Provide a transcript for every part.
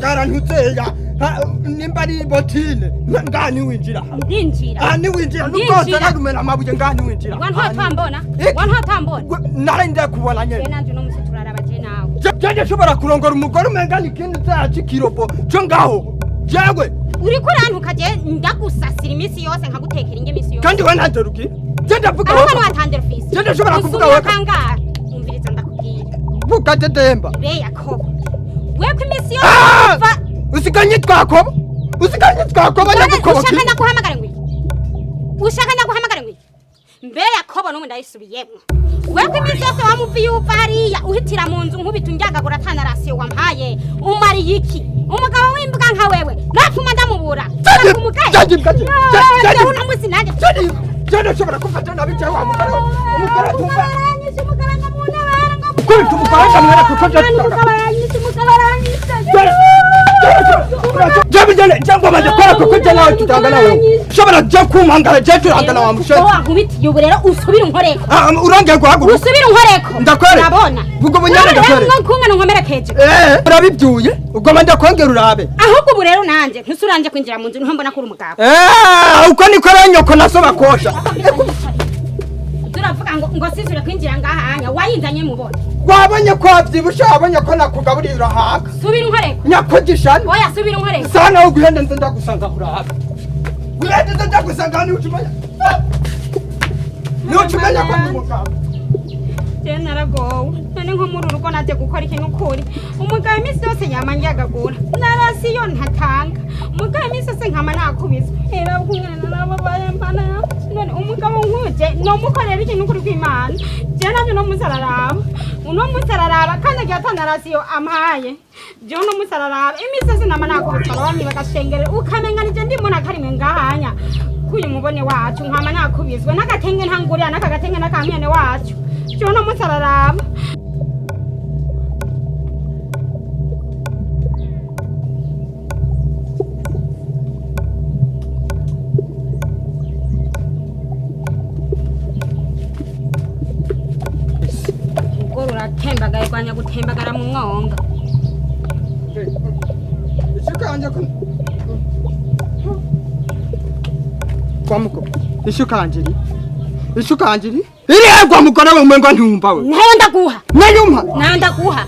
Kwangara ntuzeya nimba ari botine ngaha niwinjira. Ndinjira. Aha niwinjira Ndinjira. nubwose narumena amabuye ngaha niwinjira. Wa ntotambona. Iki? Wa ntotambona. Nari ndakubona Je nyene. nanje uno musi turaraba je nawe. Jewe nshobora kurongora umugore umenga ni ikindi cyaha c'ikirobo co ngaho jewe. Uriko urantuka je ndagusasira iminsi yose nkagutekera indya iminsi yose. Kandi we ntanderuki je ndavuga Aho wowe. hano watandera ufise. Je ndashobora kuvuga Usubira wowe. kangahe? Umviriza ndakubwira. Vuga dedemba. Be Yakobo. Wewe ko iminsi yose Ah! uva Usiganye twakoba, usiganye twakoba nyagukoba. Ushaka ndaguhamagara ngwiki? Ushaka ndaguhamagara ngwiki? Mbe Yakobo n'ubu ndayisubiyemwo. Wewe ko iminsi yose wamuviye uva hariya uhitira mu nzu nkubita undyagagura ata na rasiyo wampaye. Umariye iki? Umugabo w'imbwa nka wewe napfuma ndamubura. Nakumugaye. Jadi- Uno musi nanjye. Je ndashobora kumfata nabi jewe wa mugore we. Umugore tumva. Aranyishe umugabo ngo muntabare ngo Kubita umugore ndamwera kuko je umugabo aranyishe umugabo aranyishe. jewe njene cyangwa maze kora kuko je nawe tutangana wewe ushobora je kumangara je turangana wa mushe. Ubwo wankubitiye ubu rero usubire unkoreko. Ah, urongeye guhaguruka. Usubire unkoreko. Ndakore. Urabona. Ubwo bunyane ndakore. Nkungana nkomerekeje. Eh, urabibyuye ugomba ndakwongera urabe. Ahubwo ubu rero nanje ntusuranje kwinjira mu nzu niho mbona ko uri umugabo. Eh, uko niko rero nyoko naso bakosha. Turavuga ngo sisure kwinjira ngahanya wayinzanye mubona. Wabonye ko wabyibushe, wabonye ko nakugaburira urahaga. Subira unkoreko. Nyakugishana. Oya subira unkoreko. Sawa nawe guhenda nze ndagusanga urahaga. Guhenda nze ndagusanga niba ucumenya. Niba ucumenya ko ndi umugabo. Je naragowe. None nko muri urugo naje gukora ikintu ukuri. Umugabo iminsi yose yama ndyagagura. Narasiyo ntatanga. Umugabo iminsi yose nkama nakubiswe. Era kumwana narababaye mbana ya. None umugabo nkuje nomukorera ikintu ukuri kw'Imana. Je navyo no munsi araraba. Uno munsi araraba kandi agiye atanarasiyo ampaye. Je uno munsi araraba. Iminsi yose nama nakubiswe abami bagashengerera. Ukamenga nije ndimo nakarimwe ngahanya. Kuyu mubone wacu nkama nakubiswe n'agatenge ntangurira n'aka gatenge n'akamwene wacu. Je uno munsi araraba. Urugo ruratembagaye rwanya gutembagara mu mwonga. Ishuka yanjye ko kwa muko ishuka yanjye iri ishuka yanjye iri iri he kwa mugore we umengo ntiwumva we. Nayo ndaguha. Nayumpa. Nayo ndaguha.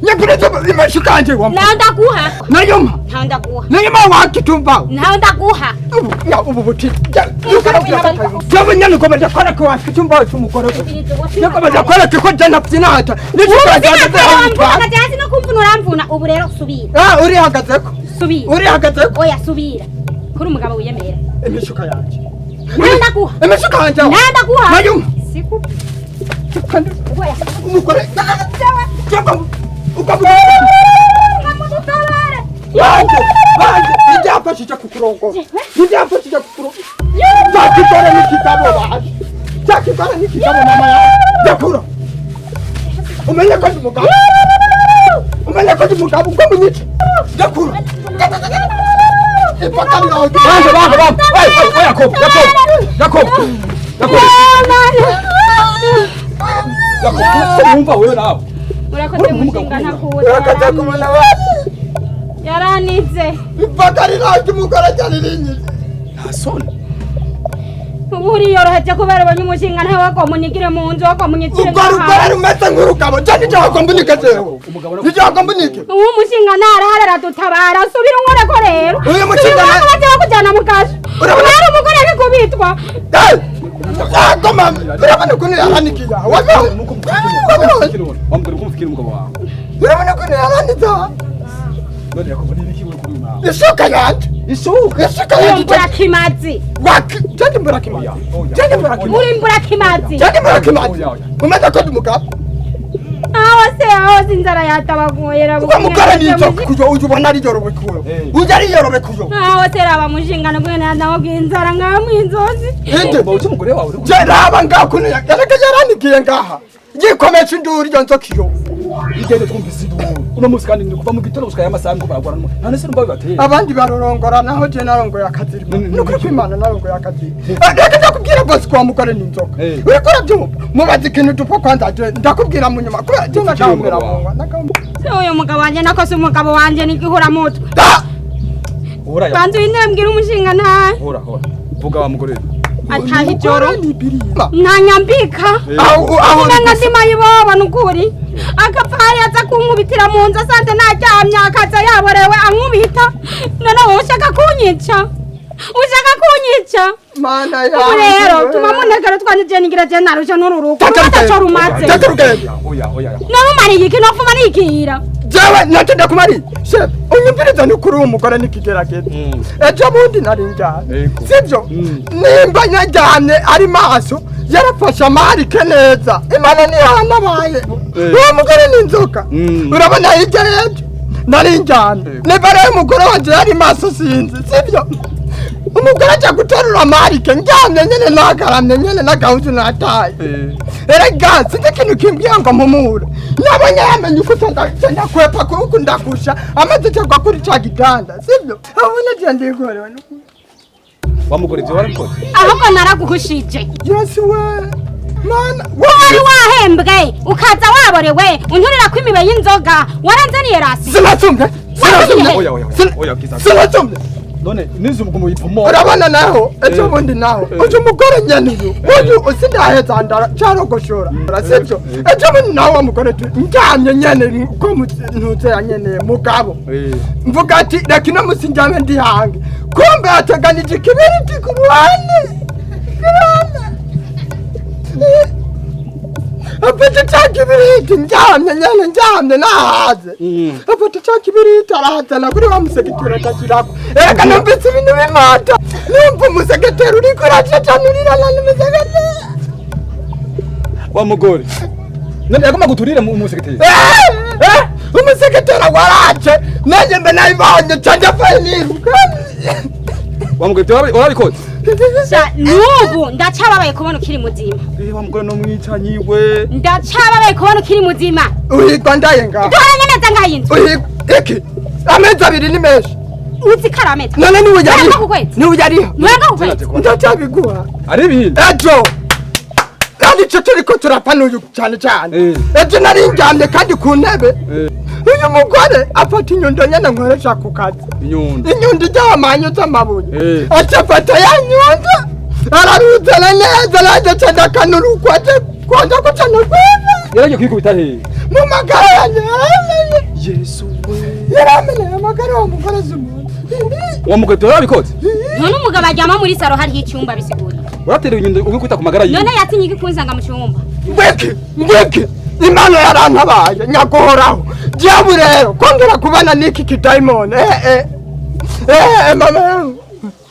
Nyakuriza ishuka yanjye wa Nayo ndaguha. nayumpa. Nayo ndaguha. Nayumpa wakitumva we. Nayo ndaguha. Ubu ya ubu buti jewe nyene ngomba ndakora ko wakitumva cy'umugore we ngomba ndakora ko je nabyinata n'ishuka yanjye Mvuna hasi no kumvuna uramvuna ubu rero subira. Ah, urihagazeko. Subira. Urihagazeko. Oya subira. Kuri umugabo wiyemera. Imishuka yanjye. Nayo ndaguha. Imishuka yanjye. Nayo ndaguha. Nayumpa. Siku. Kandi Oya. umugore cyangwa ukavuga Nkamudutabare. banjye banjye ntibyamfashije kukurongora ntibyamfashije kukurongora cyakigore n'ikigabo baje cyakigore n'ikigabo mama yawe ndakura umenye ko ndi umugabo umenye ko ndi umugabo ubwo munyice ndakura ipaka riraho. Banze banze banze. Oya oya Yakobo Yakobo Yakobo Yakobo Yakobo se wumva wewe nawe. Urakoze mushinga ntakura. Urakaza kubona we. Yaranize. Ipaka riraho ry'umugore ryari rinyishe. Nta soni. Ubu uriyoroheje kubera ubonye umushinga ntawe wagomba unyigire mu nzu wagomba unyicire. Urwo rugore rumeze nk'urugabo je nijye wagomba unike jewe Umugabo nijye wagomba unike. Uwo mushinga ntarahara aradutabara subira unkoreko rero. Uyu mushinga Subira unkoreko bakujyana mu kasho. Urabona- Urabona umugore arikubitwa. Hey! Yagoma urabona ukuntu yaranikiye wabibonye wamugore kumfikira umugabo wawe. Urabona ukuntu yaranitse. None Yakobo ni ibiki wewe kuri uyu mwana? Ishuka yanjye Ishuka. Ishuka Uri yanjye. mburakimazi. Waki jadi mburakimazi jadi mburakimazi Uri mburakimazi. jadi mburakimazi. Oya, oya. Umeze ko ndi umugabo. Aho se aho se inzara yatabagoye Uwo mugore ni inzoka kujo ujya ubona ari yorobekuwe ujya ari yorobekuwe. Aho se raba mushinga nabwo nawe inzara nkamwe inzozi. Inde. Uzi umugore wawe uri Je raba ngaha ukuntu yareka yaranikiye ngaha yikomesha induru iyo nzoka iyo. Igende twumvise induru. Uno munsi kandi ni kuva mu gitondo gushika y'amasaha ngo baragwana. None se numva bibateye. Abandi barorongora naho je narongoye akazirima. Ni- ni- Nukuri kwimana narongoye akazirima. Reka ndakubwira bose ko wa mugore ni inzoka. Eh. Uriko urabyumva mubaza ikintu dupfa kwanza je ndakubwira mu nyuma kubera je Ufite nagahomera umugabo wawe. munwa nagahomera. Uyu mugabo wanje nakoze umugabo wanje n'igihuramutwe. Hora ya. Banza uyindire umushinga ntahe. Hora hora. Vuga wa mugore. Ataha ijoro. Ntanyambika. Aho aho Umenga ndima yiboba nukuri. Akapfa hariya aza kunkubitira mu nzu asanze naryamye akaza yaborewe ankubita. None wowe ushaka kunyica? Ushaka kunyica? Mana ya. Ubu rero tuma muntegero twanje je nigira je narusha n'uru rugo. Ataco rumaze. Tatarugenda. Oya oya. Narumariye iki nopfuma nikira. Jewe nacyo ndakumariye. Chef, unyumviriza ni kuri uwo mugore n'ikigerageza. Ejo bundi nari njyanye. Sibyo? Nimba nyajyanye ari maso yarafashe amarike neza. Imana ntihanabaye. Uwo mugore ni inzoka. Urabona hirya y'ejo nari njyanye. Niba rero umugore wanjye yari maso sinzi. Sibyo? Umugore ajya guterura amarike njyamye nyene nagaramye nyene n'agahuzu nataye. Erega sinzi ikintu kimbwiye ngo mpumure. Nabonye yamenye uko ndakwepa kuko ndakusha amaze cyagwa kuri ca gitanda. Sibyo? Abona je ndikorewe. Wa mugore ibyo warabikoze? Ahubwo naraguhushije. Yesu we. Mana, wari wahembwe ukaza waborewe unturira ko imibe y'inzoga waranzaniye rasi. Sinasumbye. Sinasumbye. Oya oya oya kiza. Sinasumbye. None nizo umugumu yivumo. Urabona naho ejo bundi naho uyu mugore nyene uyu uyu usindaheza ndara cyarogoshora sibyo ejo bundi naho wa mugore njyamye nyene ko ntuze ya nyene mugabo mvuga ati reka ino musi njyame ndihange kumbe yateganije ikibiriti ku ruhande afite cya kibiriti njyamye nyene njyamye nahaze afite cya kibiriti arahazana kuri wa musegetera atashyirako erega numvise ibintu bimata numva umusegetera uriko uracacanurira n'umusegetera wa mugore none yagomba guturira mu musegetera umusegetera waraje nanjye mbe nabibonye canja fayiniruka wa mugore warabikoze nubu ndacababaye kubona ukiri muzima. Wa mugore no mwicanyi we. Ndacababaye kubona ukiri muzima. Uhigwa ndaye ngaho. Duhoranye neza ngaho inzu. Uhigwa iki? Amezi abiri ni menshi. Uzi ko ari amezi. None niwe yariho. Niwe yariho. Ndacyabiguha. Ari ibindi. Ejo. Kandi ico turiko turapfa n'uyu cyane cyane. Ejo nari ndyamye kandi ku ntebe. Uyu mugore afata inyundo nyene nkoresha ku kazi. Inyundo. Inyundo ijya z'amabuye. Acafata ya nyundo araruzana neza nanjye ca ndakanurukwa aje konja gucana rwiwe. Yaragiye kwikubita hehe? Mu magara yanjye yaramenye. Yesu we. Yaramenye amagara wa mugore z'umuntu. Wa mugore warabikoze? None umugabo aryama muri saro hariho icyumba bisigura. Waratera inyundo ugikubita ku magara yiwe. None yatinye igikunzanga mu cyumba. Ngwiki ngwiki. Imana yarantabaye nyaguhoraho. Jewe rero kongera kubana n'iki kidayimoni mama yangu.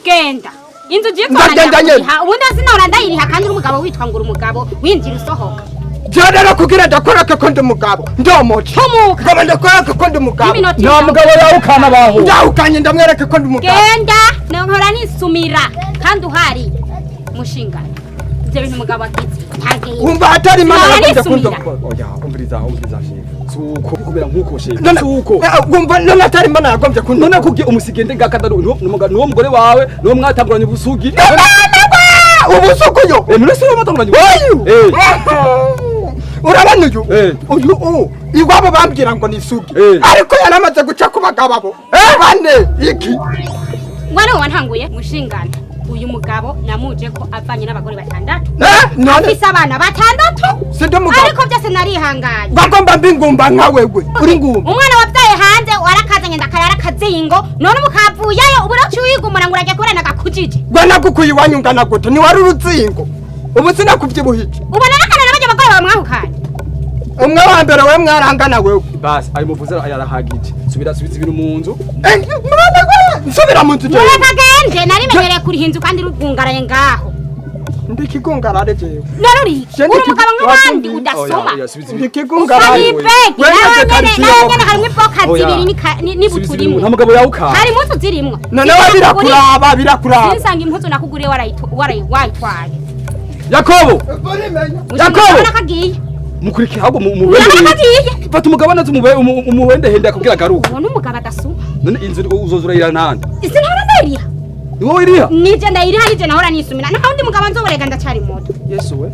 Genda. Inzu ugiye kubana ubundi sinahora ndayiriha kandi uri umugabo witwa ngo uri umugabo winjira usohoka. Jewe rero kugira ndakoreke ko ndi umugabo ndomoca. Tumuka. Ngoma ndakoreke ko ndi umugabo. Nta mugabo yawukana baho. Ndawukanye ndamwereke ko ndi umugabo. Genda nkora nisumira kandi uhari mushinga. Ibyo bintu umugabo akizi. Umva atari imana yakunze kundokora. Oya umviriza umviriza shefu. Suko kubera nkuko shefu. Suko. Umva none atari imana yagombye kundokora. None kugiye umusigende ngakadaru nuwo mugore wawe nuwo mwatanguranye ubusugi. Ubusugi yo. None se mwatanguranye. Oyu. Urabona uyu? Uyu iwabo bambwira ngo ni sugi. Ariko yaramaze guca ku bagabo abo. Bane iki. Wari wantanguye mushingana. Uyu mugabo namuje ko avanye n'abagore batandatu. Afise abana batandatu. Sindi mugabo. Ariko byose narihanganye. Bagomba mbingumba nka wewe. Uri ngumba. Umwana wabyaye hanze warakazanye ndakayara kazingo. None mukavuyayo uburacu wigumura ngo urajya kurana gakujije. Gwa nagukuye iwanyu ngana gute? Ni wari uruzingo. Ubu sinakuvyibuhije. Ubona nakana n'abajya bagore bamwahukanye. Umwe wa mbere we mwarangana wewe. Basi ayo muvuze yarahagije. Subira subiza ibintu mu nzu. Mwana gwe nsubira mu nzu jewe. Muragende narimenyereye kuriha inzu kandi rugungaraye ngaho. Ndikigungarare jewe. None uri iki? Uri umugabo nk'abandi udasoma. Ndikigungarare. Nawe nyene harimwo ifoka zibiri n'ibutu rimwe. Nta mugabo yawukana. Hari impuzu zirimwo. None we birakuraba birakuraba. Sinsanga impuzu nakuguriye warayitwaye. Yakobo. Yakobo. Nakagiye. Mukurikira ahubwo mu fata umugabo nazo umuwende hende akubwira garuka. Ubona umugabo adasuma. None inzu uzozura ira nande. Isi ntahora ndayiriha. Ni wowe iriha? Nije ndayiriha nije nahora nisumira. Nta wundi mugabo nzoborega ndacari muto. Yesu we.